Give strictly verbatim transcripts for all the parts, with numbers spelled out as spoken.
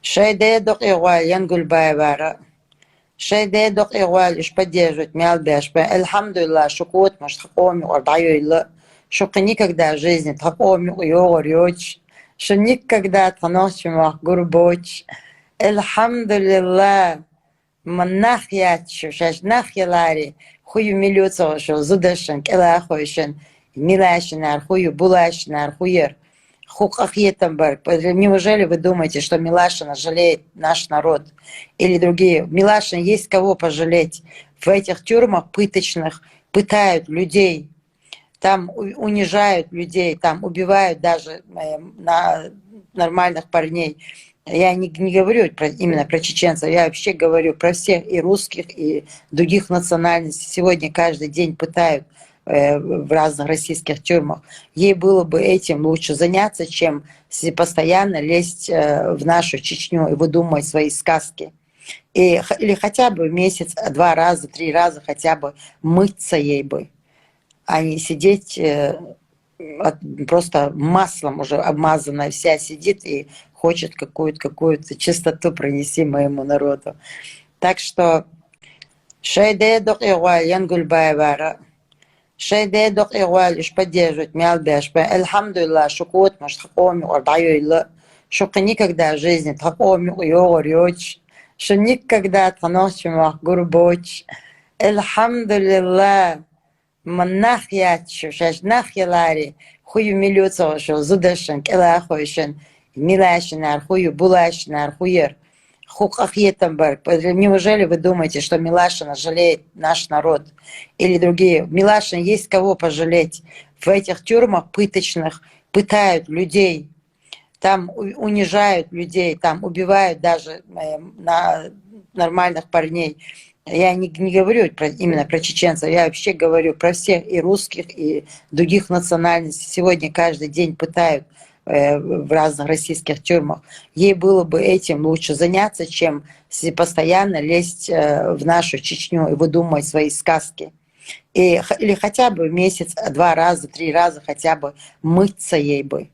Шоай даь-докъий гӀойле, Янгульбаевара. Шоай даь-докъий гӀойле, уж поддерживать мел беш ба. АлхьамдулиллахӀ, шуга кхоачаш тха къоам юкъара дӀайойла. Шуга никогда в жизни тха къоам юкъа йогӀар йоацаш, шун никогда тха нохчий мохк гурбоацаш. АлхьамдулиллахӀ. Ма нах яц шо, шоаш нах яларе, хӀу я мила ю ца гӀо шо, зудашан, кӀелахойшан, Милашинар хӀу я, Булашинар хӀу яр. ХӀу къахетам бар. Неужели вы думаете, что Милашина жалеет наш народ? Или другие? Милашина есть кого пожалеть. В этих тюрьмах пыточных пытают людей. Там у- унижают людей, там убивают даже э, на нормальных парней. Я не, не говорю про, именно про чеченцев, я вообще говорю про всех, и русских, и других национальностей. Сегодня каждый день пытают э, в разных российских тюрьмах. Ей было бы этим лучше заняться, чем с- постоянно лезть э, в нашу Чечню и выдумывать свои сказки. И, х- или хотя бы в месяц два раза, три раза хотя бы мыться ей бы, а не сидеть э, от- просто маслом уже обмазанная вся сидит и хочет какую-то какую-то чистоту принести моему народу. Так что шоай даь-докъий гӀойле, Янгульбаевара. Шоай даь-докъий гӀойле, уж поддерживать мел беш ба. АлхьамдулиллахӀ, шуга кхоачаш тха къоам юкъара дӀайойла. Шуга никогда в жизни тха къоам юкъа йогӀар йоацаш, шун никогда тха нохчий мохк гурбоацаш. АлхьамдулиллахӀ. Ма нах яц шо, шоаш нах яларе, хӀу я мила ю ца гӀо шо, зудашан, кӀелахойшан, Милашинар хӀу я, Булашинар хӀу яр. ХӀу къахетам бар. Неужели вы думаете, что Милашина жалеет наш народ? Или другие? Милашина есть кого пожалеть. В этих тюрьмах пыточных пытают людей. Там у- унижают людей, там убивают даже э, на нормальных парней. Я не, не говорю про, именно про чеченцев, я вообще говорю про всех, и русских, и других национальностей. Сегодня каждый день пытают э, в разных российских тюрьмах. Ей было бы этим лучше заняться, чем с- постоянно лезть э, в нашу Чечню и выдумывать свои сказки. И, х- или хотя бы в месяц два раза, три раза хотя бы мыться ей бы,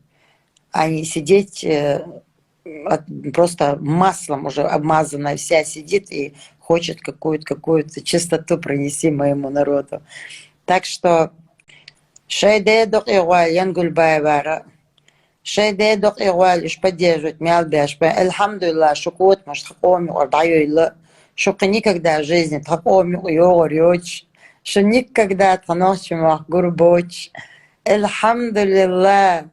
а не сидеть э, от- просто маслом уже обмазанная вся сидит и хочет какую-то какую-то чистоту принести моему народу. Так что шоай даь-докъий гӀойле, Янгульбаевара. Шоай даь-докъий гӀойле, уж поддерживать мел беш ба. АлхьамдулиллахӀ, шуга кхоачаш тха къоам юкъара дӀайойла. Шуга никогда в жизни тха къоам юкъа йогӀар йоацаш, шун никогда тха нохчий мохк гурбоацаш. АлхьамдулиллахӀ.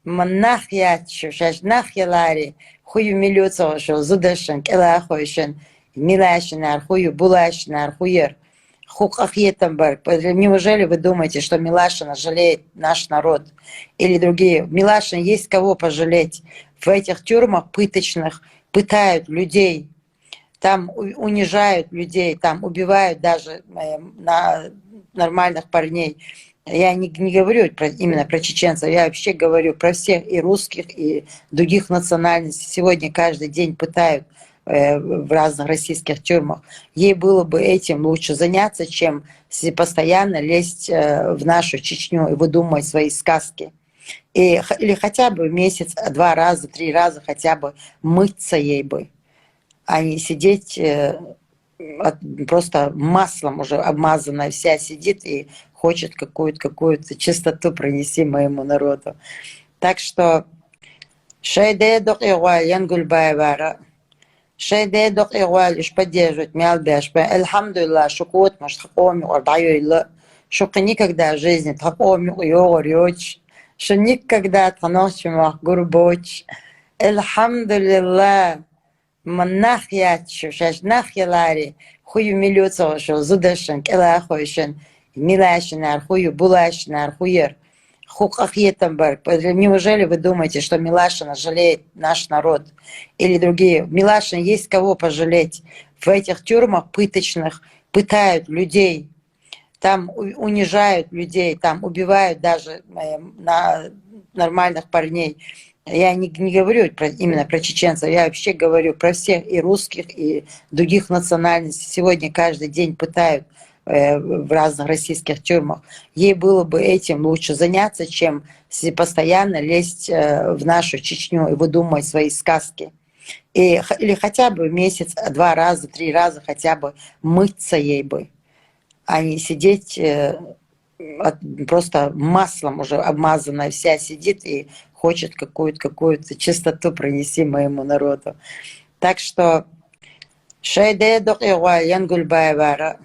Ма нах яц шо, шоаш нах яларе, хӀу я мила ю ца гӀо шо, зудашан, кӀелахойшан, Милашинар хӀу я, Булашинар хӀу яр. ХӀу къахетам бар. Неужели вы думаете, что Милашина жалеет наш народ? Или другие? Милашина есть кого пожалеть. В этих тюрьмах пыточных пытают людей. Там у- унижают людей, там убивают даже э, на нормальных парней. Я не, не говорю про, именно про чеченцев, я вообще говорю про всех, и русских, и других национальностей. Сегодня каждый день пытают э, в разных российских тюрьмах. Ей было бы этим лучше заняться, чем с- постоянно лезть э, в нашу Чечню и выдумывать свои сказки. И, х- или хотя бы в месяц два раза, три раза хотя бы мыться ей бы, а не сидеть э, от- просто маслом уже обмазанная вся сидит и хочет какую-то какую-то чистоту принести моему народу. Так что шоай даь-докъий гӀойле, Янгульбаевара. Шоай даь-докъий гӀойле, уж поддерживать мел беш ба. АлхьамдулиллахӀ, шуга кхоачаш тха къоам юкъара дӀайойла. Шуга никогда в жизни тха къоам юкъа йогӀар йоацаш, шун никогда тха нохчий мохк гурбоацаш. АлхьамдулиллахӀ. Ма нах яц шо, шоаш нах яларе, хӀу я мила ю ца гӀо шо, зудашан, кӀелахойшан, Милашинар хӀу я, Булашинар хӀу яр. ХӀу къахетам бар. Неужели вы думаете, что Милашина жалеет наш народ? Или другие? Милашина есть кого пожалеть. В этих тюрьмах пыточных пытают людей. Там у- унижают людей, там убивают даже э, на нормальных парней. Я не, не говорю про, именно про чеченцев, я вообще говорю про всех, и русских, и других национальностей. Сегодня каждый день пытают э, в разных российских тюрьмах. Ей было бы этим лучше заняться, чем с- постоянно лезть э, в нашу Чечню и выдумывать свои сказки. И, х- или хотя бы в месяц два раза, три раза хотя бы мыться ей бы, а не сидеть э, от- просто маслом уже обмазанная вся сидит и хочет какую-то какую-то чистоту принести моему народу. Так что шайде док игваль янгульбаевара.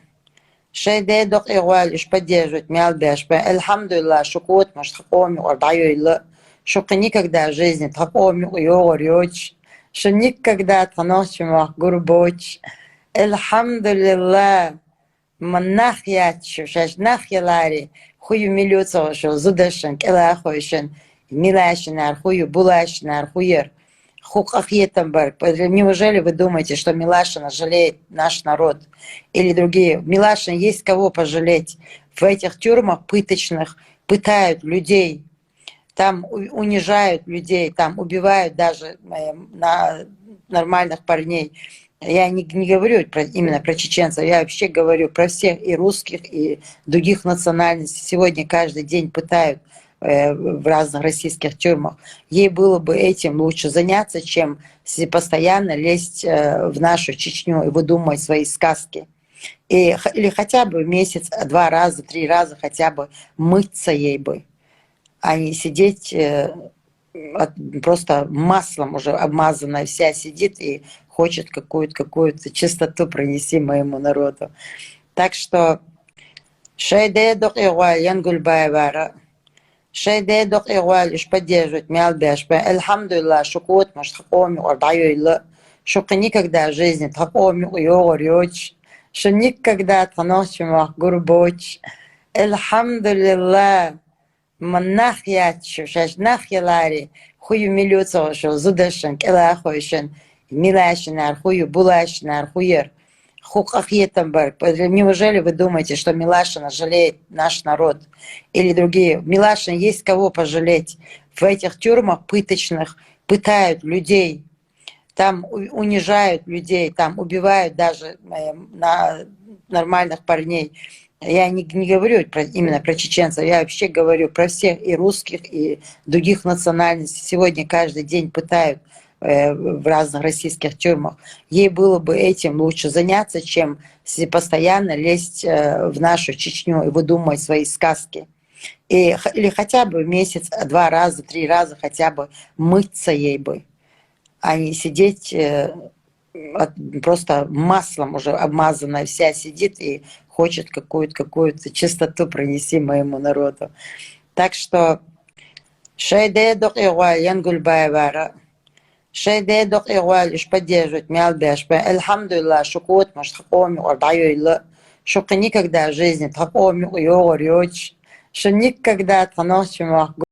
Шайде док игваль уж поддерживать мял бяшпа. Альхамдулилла, шукут маш тхакоми ор дайойла. Шука никогда в жизни тхакоми йогор йоч. Шу никогда тханохчи мах гурбоч. Альхамдулилла. Манах ячу, шаш нах ялари. Хую милюцо шо зудашан, кела хойшан. Милашинар хую, булашинар хуер. Хуках етам бар. Неужели вы думаете, что Милашина жалеет наш народ? Или другие? Милашин есть кого пожалеть. В этих тюрьмах пыточных пытают людей. Там у- унижают людей, там убивают даже э, на нормальных парней. Я не, не говорю про, именно про чеченцев, я вообще говорю про всех и русских, и других национальностей. Сегодня каждый день пытают э, в разных российских тюрьмах. Ей было бы этим лучше заняться, чем с- постоянно лезть э, в нашу Чечню и выдумывать свои сказки. И, х- или хотя бы в месяц два раза, три раза хотя бы мыться ей бы, а не сидеть э, от- просто маслом уже обмазанная вся сидит и хочет какую-то какую-то чистоту принести моему народу. Так что шайде док игваль янгульбаевара. Шайде док игваль уж поддерживать мял бяшпа. Альхамдулилла, шукут маш тхакоми ор дайойла. Шука никогда в жизни тхакоми йогор йоч. Шу никогда тханохчи мах гурбоч. Альхамдулилла. Манах ячу, шаш нах ялари. Хую милюцо шо зудашан, кела хойшан. Милашинар хую, булашинар хуер. Хуках етам бар. Неужели вы думаете, что Милашина жалеет наш народ? Или другие? Милашин есть кого пожалеть. В этих тюрьмах пыточных пытают людей. Там у- унижают людей, там убивают даже э, на нормальных парней. Я не, не говорю про, именно про чеченцев, я вообще говорю про всех и русских, и других национальностей. Сегодня каждый день пытают э, в разных российских тюрьмах. Ей было бы этим лучше заняться, чем с- постоянно лезть э, в нашу Чечню и выдумывать свои сказки. И, х- или хотя бы в месяц два раза, три раза хотя бы мыться ей бы, а не сидеть э, от- просто маслом уже обмазанная вся сидит и хочет какую-то какую-то чистоту принести моему народу. Так что шайде док игваль янгульбаевара. Шайде док игваль уж поддерживать мял бяшпа. Альхамдулилла, шукут маш тхакоми ор дайойла. Шука никогда в жизни тхакоми йогор йоч. Шу никогда тханохчи мах